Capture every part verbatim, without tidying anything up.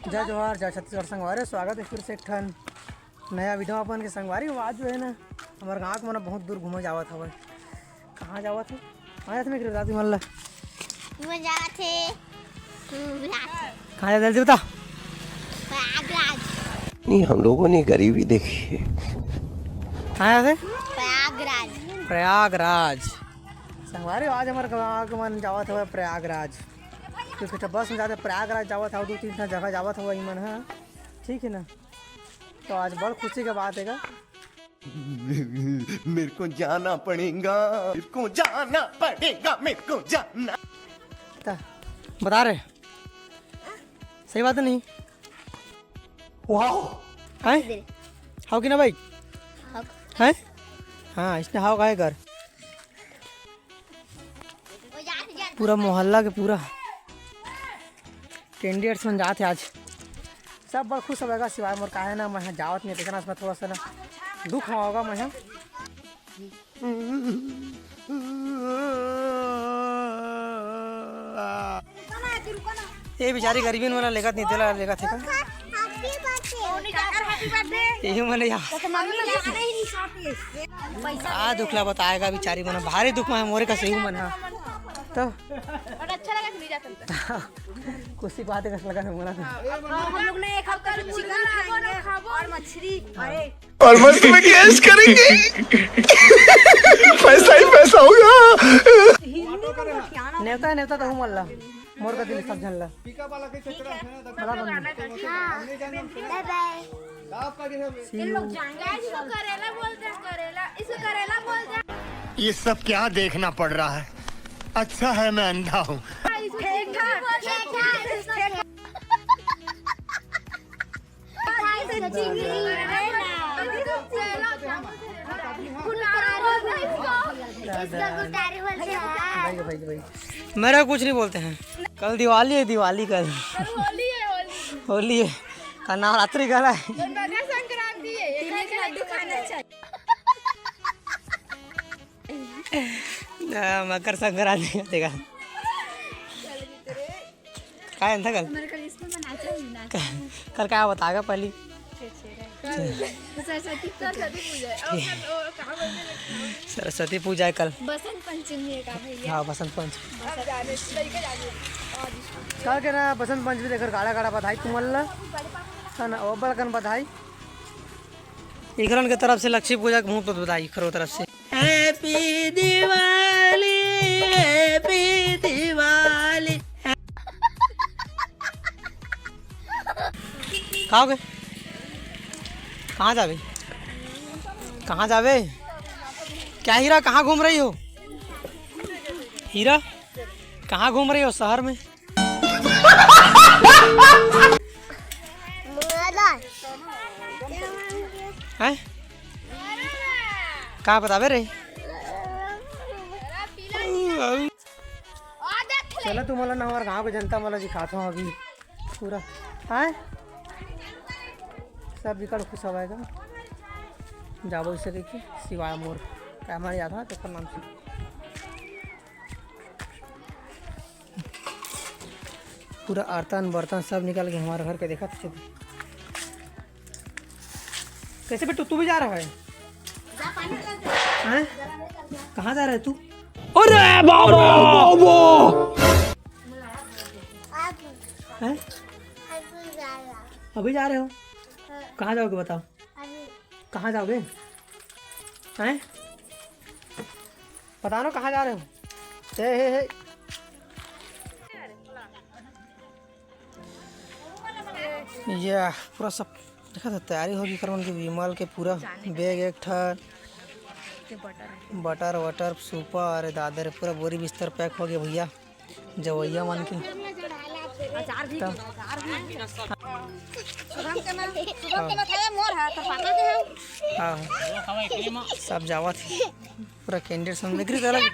जय जोहार, जय छत्तीसगढ़ संगवारी, स्वागत हे फिर से एक ठन नया video में अपन के संगवारी। आज जो हे ना, हमर गाँव के मन बहुत दूर घूमे जावत हवय। कहाँ जावत हे? कहाँ जात हे मेरे दादी मन ला? मैं जात हे। कहाँ जात हे जल्दी बता। प्रयागराज। नहीं, हम लोगों ने गरीबी देखी है। कहाँ जात हे? प्रयागराज। प्रयागराज। संगवारी, आज हमर गाँव के मन जावत हवय प्रयागराज, क्योंकि तो बस में जाते प्रयागराज जावत हवय, दू तीन ठन जगह जावत हवय इमन ह, ठीक है ना। तो आज बड़ खुशी के बात हे गा। मेरे को जाना पड़ेगा, मेरे को जाना पड़ेगा, मेरे को जाना। ता, बता रहे, सही बात नहीं। वाह। हैं? हव कि ना भाई? हव। हैं? हाँ, इसने हव काहे कर। पूरा मोहल्ला के पूरा कैंडिडेट्स मन जात हे आज। सब बड़ खुश होवेगा, सिवाय मोर, काहे ना मैं जावत नहीं, तेकरा से मैं थोड़ा सा ना दुख होगा मैं। ये बेचारी गरीबी वाला लेगत नहीं, तेला लेगत हे का? यही मने यार। आ दुख ला बताएगा बेचारी मन, भारी दुख में हे मोरे का सही मन हा। तो अच्छा लगा, नहीं जाता। कुछ ही बात है, लगा था मोला। हम लोग ने एक हफ्ता से चिकन खाएंगे और मछली। अरे और मस्त में कैश करेंगे। पैसा ही पैसा होगा। नेवता है, नेवता तो हूँ मल्ला। मोर का दिल सब झन ला। बड़ा बन। बाय बाय। See you। इसको करेला बोलते हैं, करेला। इसको करेला बोलते हैं। ये सब क्या देखना पड़ रहा है? अच्छा है मैं अंधा हूँ। मेरा कुछ नहीं बोलते हैं। कल दिवाली है, दिवाली कल। होली है, होली। होली है। कल नवरात्रि कल है। कल मकर संक्रांति है। हाँ, मकर संक्रांति का देखा। काय अंथा कल? हमारे कल इसमें बनाचा ही ना। कल काय बतागा पहली? सरस्वती पूजा। सरस्वती पूजा है। और कल वो कहाँ बोलते हैं? सरस्वती पूजा है कल। बसंत पंचमी है का भैया? हाँ, बसंत पंचमी। कल के ना बसंत पंचमी देकर गाड़ा गाड़ा बधाई तुमन ला। है ना, ओ बड़कन बधाई। इकरन के तरफ से लक्ष्मी पूजा के मुंह पर बधाई, इकरो तरफ से। Happy Diwali, Happy Diwali। का हो गए? कहाँ जावे? कहाँ जावे? क्या हीरा, कहाँ घूम रही हो? हीरा, कहाँ घूम रही हो शहर में? हैं? का बताबे रे? चलो, तुम वाला ना, हमारे गांव के जनता वाला दिखाता हूँ अभी पूरा। हैं? सब बिकट खुश हवय गा। जाबो इसे कहिके, सिवाय मोर। का हमारे याद है, तेकर नाम से। पूरा आरतन बर्तन सब निकल के हमारे घर के, देखा तो। कैसे बेटू, तू भी जा रहा है? हैं? कहाँ जा रहा है तू? अरे बाबा! हैं? अभी जा रहे हो? कहाँ जाओगे बताओ? कहाँ जाओगे? हैं? पता ना कहाँ जा रहे हो? हे, हे, हे। ये पूरा सब देखा था, तैयारी होगी करवन की। विमल के पूरा बैग एक ठन, बटर वटर, सूपा, अरे दादा रे, पूरा बोरी बिस्तर पैक हो गया भैया। जवैया मन के। अचार भी, तब अचार भी। शुभम के ना, शुभम के ना, मोर है, तो पापा के है। हाँ। सब जावत हे। पूरा कैंडिडेट सब मेकरी तलक।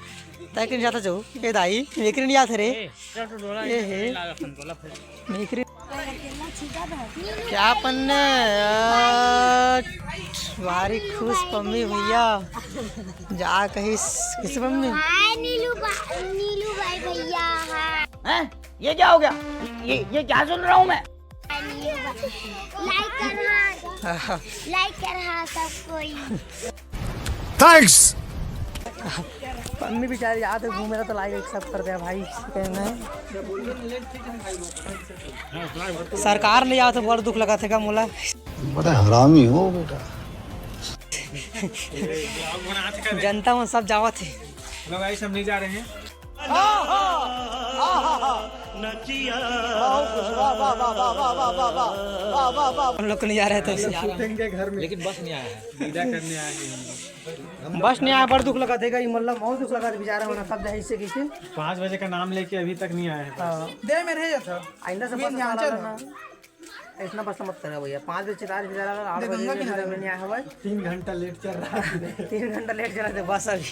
तय किन जाता जाऊ? ए दाई, मेकरी नहीं जात रे। ए, ए हे। मेकरी। क्या पन्ने? आ, भारी खुश पम्मी भैया। जा कहिस, किस पम्मी? हाय नीलू बा-, नीलू भाई भैया, हाँ। हैं? ये क्या हो गया? ये, ये क्या सुन रहा हूँ मैं? हाय नीलू लाइक कर हाँ, लाइक कर हाँ सब कोई। थैंक्स। मम्मी बेचारी जात हे घूमे ला, तो लाइक सब कर दे भाई, कहना है। सरकार नहीं आवत हे, बड़ दुख लगत हे का मोला। बड़ा हरामी हो बेटा। जनता मन सब जावत हे। लोग आई सब नहीं जा रहे हैं। हम लोग को नहीं जा रहे थे। शूटिंग के घर में। लेकिन बस नहीं आया है। विदा करने आए हैं हम लोग। बस नहीं आया, बड़ दुख लगत हे, मतलब बहुत दुख लगत हे बेचारा मन ह, सब जाही से किसी। पाँच बजे का नाम लेके अभी तक नहीं आया है। हाँ। दे में रह जाता। आइंदा से बस ध्यान वाला चल। ना। इतना बस मत करा भैया, पाँच बजे चालीस बजे आला, आठ बजे गंगा किनारे में नहीं आया हवे। तीन घंटा लेट चल रहा है। तीन घंटा लेट चला थे बस अभी।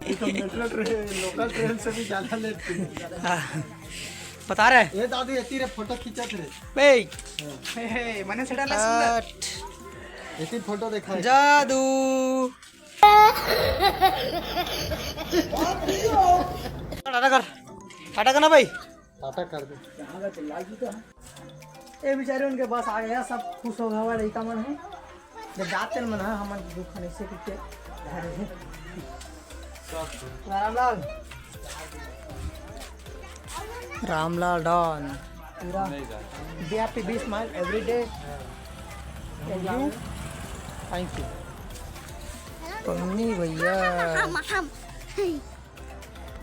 ये तो मेट्रो ट्रेन, लोकल ट्रेन से भी ज्यादा लेट थी। हाँ। बता रहे। ये दादू, ये तीरे फोटो खींचत रहे। बे। हे, हे, मने से डाला सुंदर। कट। ये तीन फोटो देखा है। जादू। टाटा कर। टाटा कर ना भाई। टाटा कर दे। ए बेचारे उनके बस आ गया, सब खुश हो गया हुआ लड़का मन है। जब जाते मन है, हमन दुख नहीं से कुछ। रामलाल। रामलाल डॉन। पूरा। Be happy, be smile every day। Thank you। पन्नी भैया।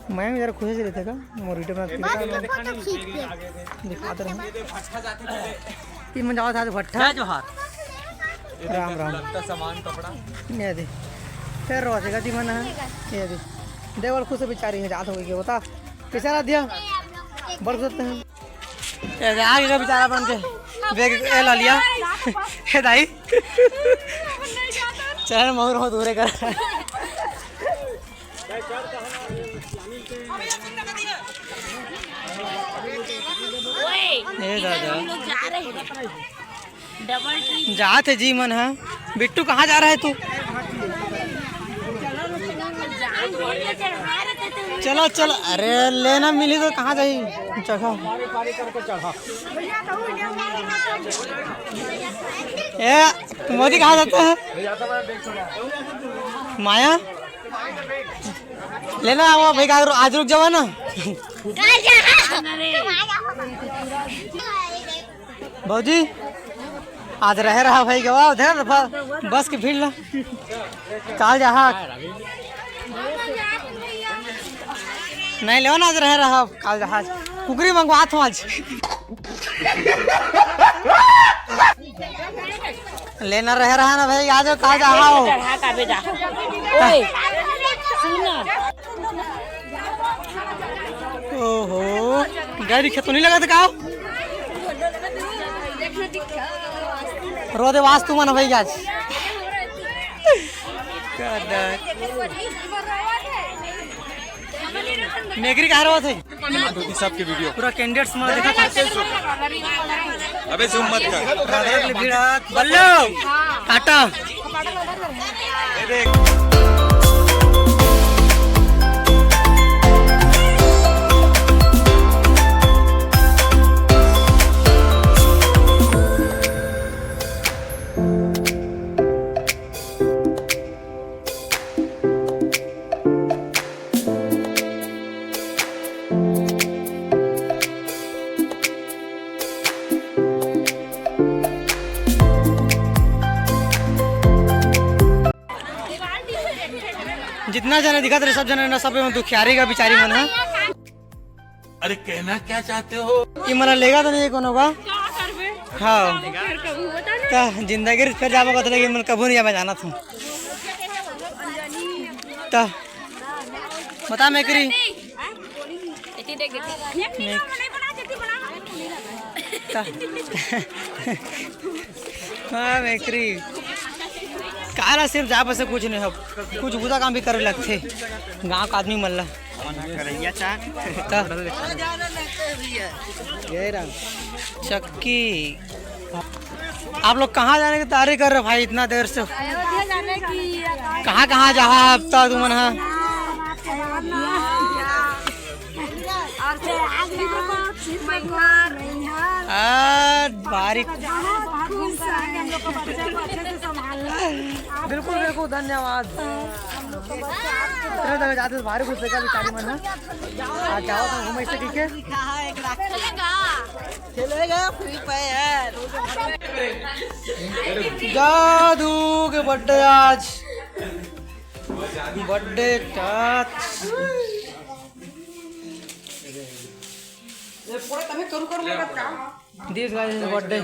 मैं जरा खुशी से रहते का, मोर वीडियो बना के दिखा दे। दिखा दे। तीन बजे जावत हे भट्ठा। जय जोहार। राम राम। लगता सामान कपड़ा। ये दे। फिर रोज का जीवन है। ये दे। देवल खुश बेचारी है, जात हो गई, बता। कैसा रहा दिया? बड़ खुश है। ये दे, आ गया बेचारा बन के। बैग ए ला लिया। हे दाई। चल, महुर हो दूरे कर। ए दादा। हम लोग जा रहे हैं। Double trip. जात हे जी मन ह। बिट्टू, कहाँ जा रहा है तू? चलो, चलो, अरे लेना मिली तो कहाँ जाही जगह। ए, मोदी कहाँ जाता है? माया, लेना वो भाई का, आज रुक जावा ना। भौजी, आज रहे रहा भाई गवा, उधर बस के भीड़ ला। काल जहा। नहीं लेवा ना, आज रहे रहा, काल जहा। कुकरी मंगवा थो आज। लेना रहे रहा ना भाई, आज काल जहा हो। चढ़ा का बेटा। ओए, सुन ना। ओहो, गाड़ी खेत नहीं लगा था का? रो दे वास्तु मन भाई आज। मेकरी कहाँ रहो थे? सबके वीडियो। पूरा कैंडिडेट्स मार देखा था। अबे जूम मत कर। रात रात ले भीड़ हाथ। बल्लो। टाटा। जितना जने दिखत रहे, सब जने ना, सब में दुखियारी का बिचारी मन है। अरे, कहना क्या चाहते हो? ये मना लेगा तो नहीं कोनो का? हाँ। फिर कभी होता ना। तो जिंदगी फिर जाबो कहते, लेकिन मन कभी नहीं जाबे, जाना था। तो बता मेकरी। हाँ, मेकरी। काला सिर्फ जा बस कुछ नहीं हो, कुछ बुरा काम भी करे लगथे। गांव का आदमी मल्ला। करैया चा। तो ये रहा। चक्की। आप लोग कहाँ जाने की तैयारी कर रहे हो भाई इतना देर से? अयोध्या जाने की। कहाँ कहाँ जहाँ अब तक तुमन हा? और फिर आज भी तो कुछ आज भारी। बहुत खुश है। हम लोग का बच्चा को अच्छे से संभालना। बिल्कुल, बिल्कुल, धन्यवाद। इतने दिन जाते भारी खुश देखा बेचारी मन। आज जाओ तो घूमे से, ठीक है। खेलेगा फ्री फायर। जादू के बर्थडे आज। Birthday touch. ये पूरा तभी करू करू लगा था। This guy is birthday।